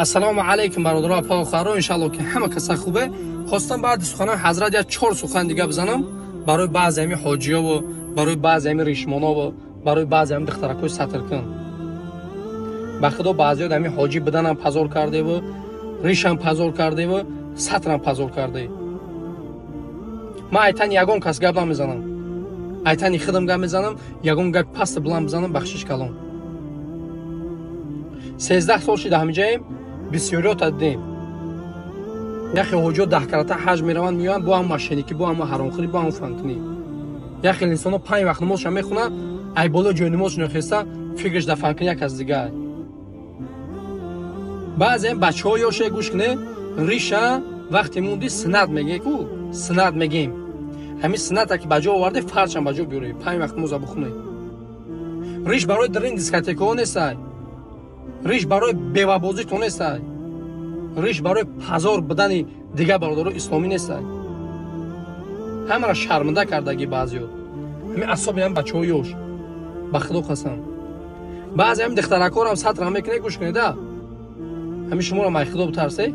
Ассалому алайкум бародаро, апа ва хоҳаро, иншалло ки ҳама каса хубе. Хостам баъди суханои ҳазрат як чор сухан дига бизанам барои баъзе ҳами ҳоҷиёву, барои баъзе ҳами ришмонову, барои баъзе ҳами духтаракҳои сатркун. Ба худо баъзеёт ҳами ҳоҷӣ буданам пазор кардеву, ришам пазор кардеву, сатрам пазор карде. Ман айтани ягон кас гап намезанам, айтани худам гап мезанам, ягон гап паст буланд бизанам, бахшиш калом. 13 сол шида ҳамиҷаем, бисёриёта дидем. Яхе ҳоҷиё даҳкарата ҳаҷ мераванд, меоянд бо ҳам мошенникӣ, бо ҳам ҳаромхӯрӣ, бо ҳам фанкунӣ. Яхе инсонҳо 5 вақт намозша мехонанд, ай болои ҷои намозшон хеста фикраш дар фанкунӣ як кас дига. Баъзе бачаҳо ёше гӯш кунед, риша вақте монди суннат мегӯе ку, суннат мегем. Ҳамин сунната ки ба ҷо оварде, фарзшам ба ҷо биёред, 5 вақт намоза бихонед. Риш барои дарин дискотекаҳо нестай, риш барои бевабозитон нестай, риш барои пазор будани дигар бародарои исломӣ нестай. Ҳамаро шарманда кардаги баъзеё. Ҳамин асоби ҳам бачаҳо ёш, ба худо қасам. Баъзе ҳамин духтаракҳоро сатр мекунед, гӯш кунед, ҳамин шуморо май худо битарсе,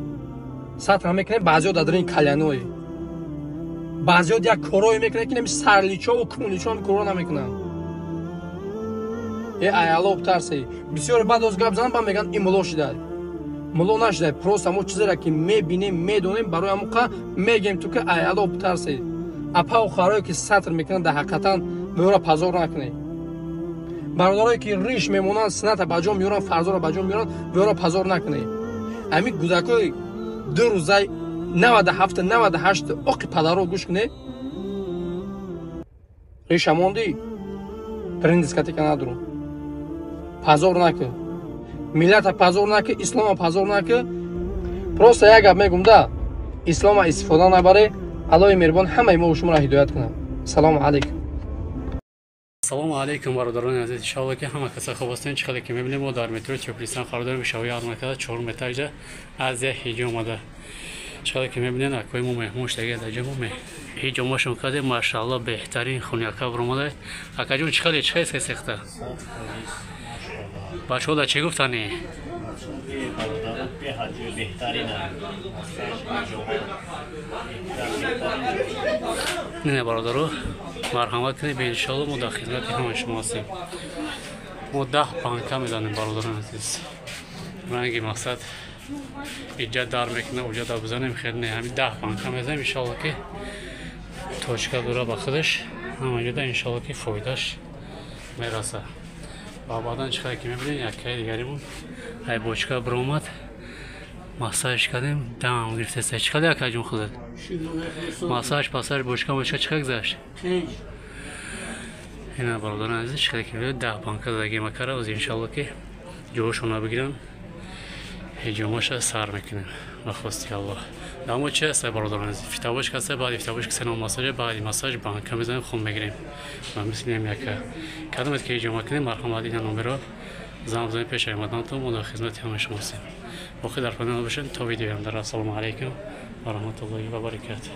сатр мекунед, баъзеё дар дарин каляное, баъзеё як корое мекунед, ки ҳамин сарличову кунличо ҳамин корро намекунанд. Э ай Алло битарсе. Бисёре баъд оз гап занам, ба мегӯянд ин мулло шидай. Мулло нашидай, просто ҳамо чизеро ки мебинем, медонем, барои ҳамоқа мегем ту ки ай Алло битарсе. Апаву хоҳарое ки сатр мекунанд, дар ҳақиқатан веёро пазор накунед. Бародарое ки риш мемонанд, сунната ба ҷо меёранд, фарзоро ба ҷо меёранд, веёро пазор накунед. Ҳамин гудакҳои 2 рӯзаи 97 98 оқи падаро гӯш кунед. Риша монди, дрин дискотека надуру, пазор накун, миллата пазор накун, ислома пазор накун. Просто як гап мегум да, ислома истифода набаре. Аллоҳи меҳрубон ҳамаи мо шуморо ҳидоят кунад. Салому алайкум. Ассалому алайкум бародарони азиз, иншоалло ки ҳама каса хуб ҳастед. Чӣ хеле ки мебинем, мо дар метрои Тёплистан қарор дорем, шавии армакада 4 этажа Азия ҳиҷ омада. Чӣ хеле ки мебинед, акои мо меҳмон шудага дар ҷо, мо ҳиҷомашон кардем. Машаалло, беҳтарин хуни ака баромада. Акаҷон, чӣ хеле чӣ хел сехта? Бачаҳо дар чӣ гуфтанӣ? Не бародаро, марҳамат кунед, иншоалло мо дар хизмати ҳамаи шумо ҳастем. Мо 10 банка мезанем, бародарони азиз. Ранги мақсад иҷа дар мекунад, уҷа дар бизанем, хел не, ҳамин 10 банка мезанем, иншоалло ки точка дора ба худаш, ҳама ҷода иншоалло ки фоидаш мераса. Ва баъдан чӣ хеле ки мебинед, яккаи дигаримон ай бочка биромад, массаж кардем, дам гирифтеста. Чӣ хеле акаҷон худат? Массаж, пассаж, бочка, бочка чӣ хел гузашт? Ина бародарони азиз, чӣ хеле ки мебинед, 10 банка задагим акара, оз иншоалло ки ҷоҳошонро бигиранд, ҳиҷомаша сар мекунем ба хости Аллоҳ. Дамо чи ҳаста, бародарони азиз? Фитабочка ҳаста, баъди фитабочка сенам массажа, баъди массаж банка мезанем, хун мегирем. Ва мисли ҳам яка. Кадомет ки ҳиҷома кунем, марҳамат, ина номеро занг бизанед пеш омадантон, мо дар хизмати ҳамаи шумо ҳастем. Боқӣ дар паноҳ бошед то видеои оянда. Ассалому алайкум ва раҳматуллоҳи ва баракатуҳ.